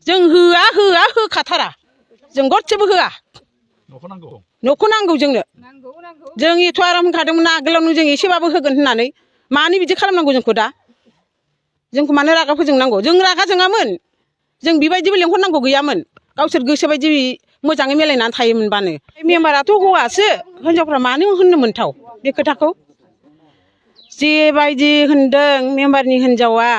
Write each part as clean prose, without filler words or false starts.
जों होखाथारा जों गरसेबो होआ न'खौ नांगौ जोंनो जों एथ' आराम होनखादोंमोन आगोलावनो जों एसेबाबो होगोन होननानै मानो बिदि खालामनांगौ जोंखौ दा जोंखौ मानो रागा फोजोंनांगौ जों रागा जोङामोन जों बेबायदिबो लेंहरनांगौ गैयामोन गावसोर गोसोबायदि मोजाङै मिलायनानै थायोमोनबानो मेम्बाराथ' हौवासो हिनजावफ्रा मानो होननो मोनथाव बे खोथाखौ जेबायदि होनदों मेम्बारनि हिनजावा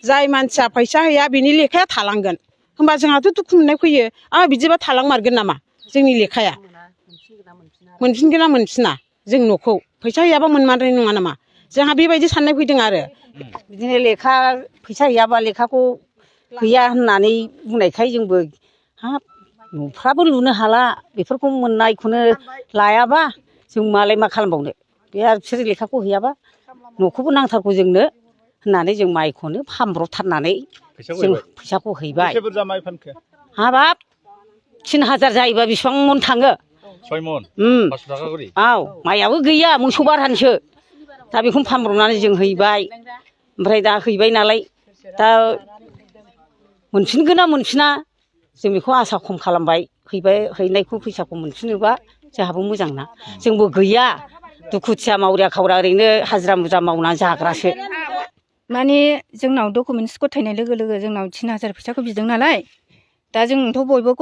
जाय मानसिया फैसा होया बिनि लेखाया थालांगोन होमबा जोंहाथ' दुखु मोननाय फैयो बिदिबा थालांमारगोन नामा जोंनि लेखाया मोनफिनगोन ना मोनफिना जों न'खौ फैसा हैयाबा मोनमारनाय नङा नामा जोंहा बेबायदि साननाय फैदों आरो बिदिनो लेखा फैसा हैयाबा लेखाखौ गैया होननानै बुंनायखाय जोंबो हाब न'फ्राबो लुनो हाला बेफोरखौ मोननायखौनो लायाबा जों मालाय मा खालामबावनो बे आरो बिसोर लेखाखौ हैयाबा न'खौबो नांथारगौ जोंनो होननानै जों माइखौनो फानब्रबथारनानै जों फैसाखौ हैबाय हाबाब 3000 जायोबा बेसेबां मन थाङो 6 मन 500 थाखा करि माइयाबो गैया मोसौ बारहानसो दा बेखौनो फानब्रबनानै जों हैबाय ओमफ्राय दा हैबाय नालाय दा मोनफिनगोन ना मोनफिना जों बेखौ आसा खम खालामबाय हैनायखौ फैसाखौ मोनफिनोबा जोंहाबो मोजां ना जोंबो गैया दुखुथिया मावरिया खावरा ओरैनो हाजिरा मुजिरा मावनानै जाग्रासो माने जोंनाव डकुमेन्टस गथायनाय लोगो लोगो जोंनाव 3000 फैसाखौ बिदों नालाय दा जोंथ' बयबो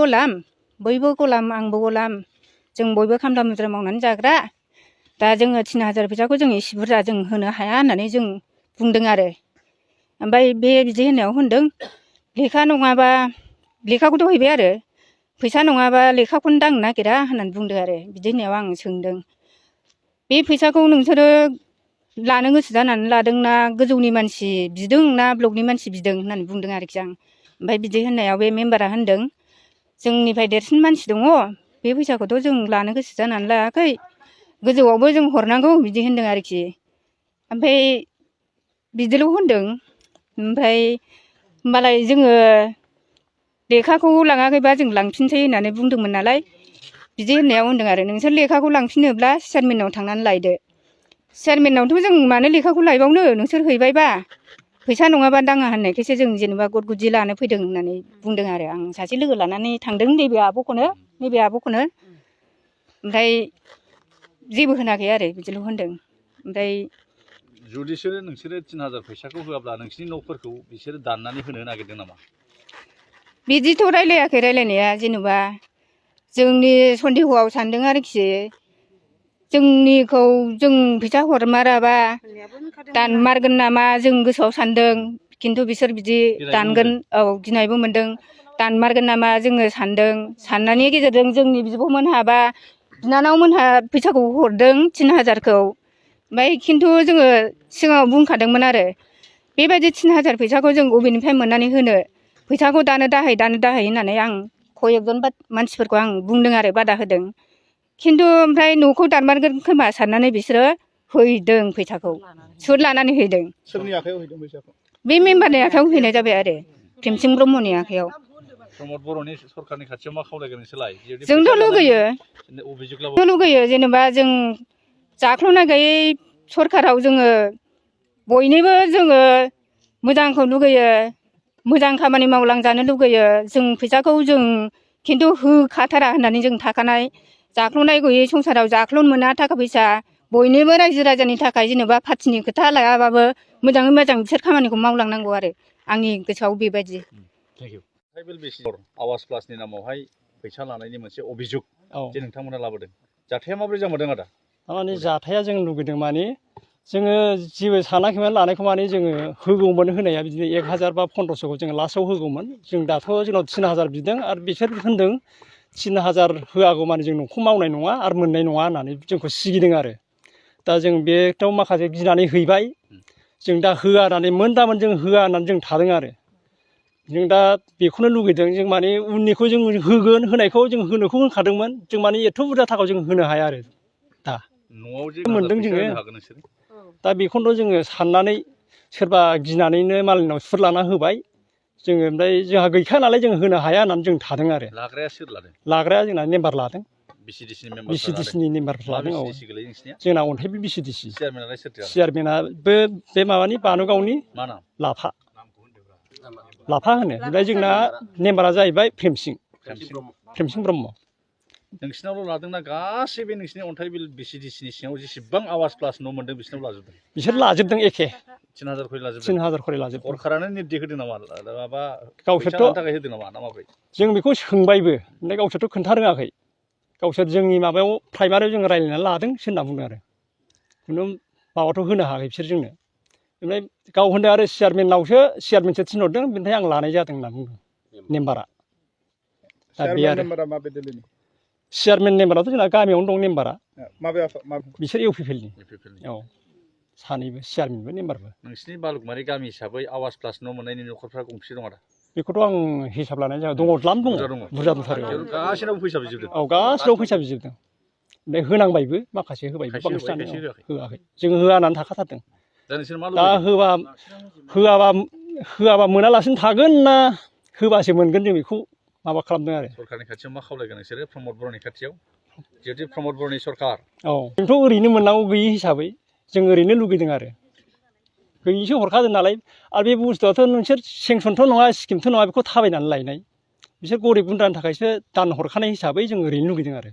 गलाम आंबो गलाम जों बयबो खामला मुजिरा मावनानै जाग्रा दा जोङो 3000 फैसाखौ जों एसे बुरजा जों होनो हाया होननानै जों बुंदों आरो ओमफ्राय बे बिदि होननायाव होनदों लेखा नङाबा लेखाखौथ' हैबाय आरो फैसा नङाबा लेखाखौनो दांनो नागिरा होननानै बुंदों आरो बिदि होननायाव आं सोंदों बे फैसाखौ नोंसोरो लानो गोसो जानानै लादोंना गोजौनि मानसि बिदों ना ब्लकनि मानसि बिदों होननानै बुंदों आरोखि आं ओमफ्राय बिदि होननायाव बे मेम्बारा होनदों जोंनिफ्राय देरसिन मानसि दङ बे फैसाखौथ' जों लानो गोसो जानानै लायाखै गोजौआवबो जों हरनांगौ बिदि होनदों आरोखि ओमफ्राय बिदिल' होनदों ओमफ्राय होमबालाय जोङो लेखाखौ लाङाखैबा जों लांफिनसै होननानै बुंदोंमोन नालाय बिदि होननायाव होनदों आरो नोंसोर लेखाखौ लांफिनोब्ला चेयारमेनाव थांनानै लायदो चेयारमेनावथ' जों मानो लेखाखौ लायबावनो नोंसोर हैबायबा फैसा नङाबा दाङा होननायखायसो जों जेनेबा गद गुदि लानो फैदों होननानै बुंदों आरो आं सासे लोगो लानानै थांदों नैबे आब'खौनो ओमफ्राय जेबो होनाखै आरो बिदिल' होनदों ओमफ्राय जुदिसो नोंसोरो 3000 फैसाखौ होआब्ला नोंसिनि न'फोरखौ बिसोरो दाननानै होनो नागिरदों नामा बिदिथ' रायलायाखै रायलायनाया जेनेबा जोंनि सन्देहआव सानदों आरोखि जोंनिखौ जों फैसा हरमाराबा दानमारगोन नामा जों गोसोआव सानदों खिन्थु बिसोर बिदि दानगोन गिनायबो मोनदों दानमारगोन नामा जोङो सानदों साननायनि गेजेरजों जोंनि बिब'मोनहा बा बिनानावमोनहा फैसाखौ हरदों 3000खौ ओमफ्राय खिन्थु जोङो सिगाङाव बुंखादोंमोन आरो बेबायदि 3000 फैसाखौ जों बबेनिफ्राय मोननानै होनो फैसाखौ दानो दाहै होननानै आं कयेकजन मानसिफोरखौ आं बुंदों आरो बादा होदों खिन्थु ओमफ्राय न'खौ दानमारगोन खोमा साननानै बिसोरो हैदों फैसाखौ सुद लानानै हैदों सोरनि आखायाव हैदों फैसाखौ बे मेम्बारनि आखायाव हैनाय जाबाय आरो प्रेमसिं ब्रह्मनि आखायाव प्रमद बर'नि सरखारनि खाथियाव मा खावलायगोन नोंसोरलाय जोंथ' लुगैयो जेनेबा जों जाख्ल'नाय गैयै सरखाराव जोङो बयनिबो जोङो मोजांखौ लुगैयो मोजां खामानि मावलांजानो लुगैयो जों फैसाखौ जों खिन्थु होखाथारा होननानै जों थाखानाय जाख्ल'नाय गैयै संसाराव जाख्ल'नो मोना थाखा फैसा बयनिबो रायजो राजानि थाखाय जेनेबा पार्टिनि खोथा लायाबाबो मोजाङै मोजां बिसोर खामानिखौ मावलांनांगौ आरो आंनि गोसोआव बेबायदि ट्राइबेल बेसिस आवास प्लासनि नामावहाय फैसा लानायनि मोनसे अभिजुग जे नोंथांमोना लाबोदों जाथाया माबोरै जामारदों आदा माने जाथाया जों लुगैदों माने जोङो जेबो सानाखैमोन लानायखौ माने जोङो होगौमोन होनाया बिदिनो 1000 बा 1500खौ जोङो लास्टआव होगौमोन जों दाथ' जोंनाव 3000 बिदों आरो बिसोर होनदों 3000 होआगौ माने जों न'खौ मावनाय नङा आरो मोननाय नङा होननानै जोंखौ सिगिदों आरो दा जों बेथ' माखासे गिनानै हैबाय जों दा होआ होननानै मोनदामोन जों होआ होननानै जों थादों आरो जों दा बेखौनो लुगैदों जों माने उननिखौ जों होगोन होनायखौ जों होनोखौ होनखादोंमोन जों माने एथ' बुरजा थाखाखौ जों होनो हाया आरो दा न'आव जे मोनदों जोङो दा बेखौनोथ' जोङो साननानै सोरबा गिनानैनो मालायनाव सुद लाना होबाय जोङो ओमफ्राय जोंहा गैखाया नालाय जों होनो हाया होननानै जों थादों आरो लाग्राया सोर लादों लाग्राया जोंना मेम्बार लादों बिसिडिसिनि मेम्बारफोर लादों जोंना अन्थाइबो बिसिडिसि चेयारमेनालाय सोरथो चेयारमेनाबो बे माबानि बानुगावनि मा नाम लाफा लाफा होनो ओमफ्राय जोंना मेम्बारा जाहैबाय प्रेमसिं ब्रह्म नोंसिनावल' लादोंना गासैबो नोंसिनि अन्थाइ बिल BCDC सिङाव जेसेबां आवास प्लास न' मोन्दों बिसिनाव लाजोबदों बिसोर लाजोबदों एखे 3000 खरि लाजोबदों 3000 खरि लाजोबदों सरकारानो निर्देश होदों नामा माबा गावसोरथ' फैसा लानो थाखाय होदों नामा ना माब्रै जों बेखौ सोंबायबो ओमफ्राय गावसोरथ' खोन्था रोङाखै गावसोर जोंनि माबायाव प्राइमारियाव जों रायज्लायनानै लादोंसो होनना बुंदों आरो खुनु माबाथ' होनो हायाखै बिसोर जोंनो ओमफ्राय गाव होनदों आरो चेयारमेनसो थिनहरदों बेनिफ्राय आं लानाय जादों होनना बुंदों मेम्बारा दा बे आरो चेयारमेन मेम्बाराथ' जोंना गामियावनो दं मेम्बारा बिसोर इउपिपिएलनि औ सानैबो चेयारमेनबो मेम्बारबो नोंसिनि बालुकमारि गामि हिसाबै आवास प्लास न' मोननायनि न'खरफ्रा गंबेसे दङ दा बेखौथ' आं हिसाब लानाय जाया दङ द्लाम दङ बुरजा दंथारो गासिनावबो फैसा बिजोबदों औ गासिनावबो फैसा बिजोबदों ओमफ्राय होनांबायबो माखासे होबायबो बांसिनानो होआखै जों होआ होननानै थाखाथारदों दा होआबा मोनालासिनो थागोन ना होबासो मोनगोन जों बेखौ माबा खालामदों आरो सरकारनि खाथियाव मा खावलायगोन नोंसोरो प्रमद बर'नि खाथियाव जिहेतु प्रमद बर'नि सरकार औ जोंथ' ओरैनो मोननांगौ गैयि हिसाबै जों ओरैनो लुगैदों आरो गैयिसो हरखादों नालाय आरो बे बुस्थुआथ' नोंसोर सेंसनथ' नङा स्किमथ' नङा बेखौ थाबायनानै लायनाय बिसोर गरिब गुन्द्रानि थाखायसो दान हरखानाय हिसाबै जों ओरैनो लुगैदों आरो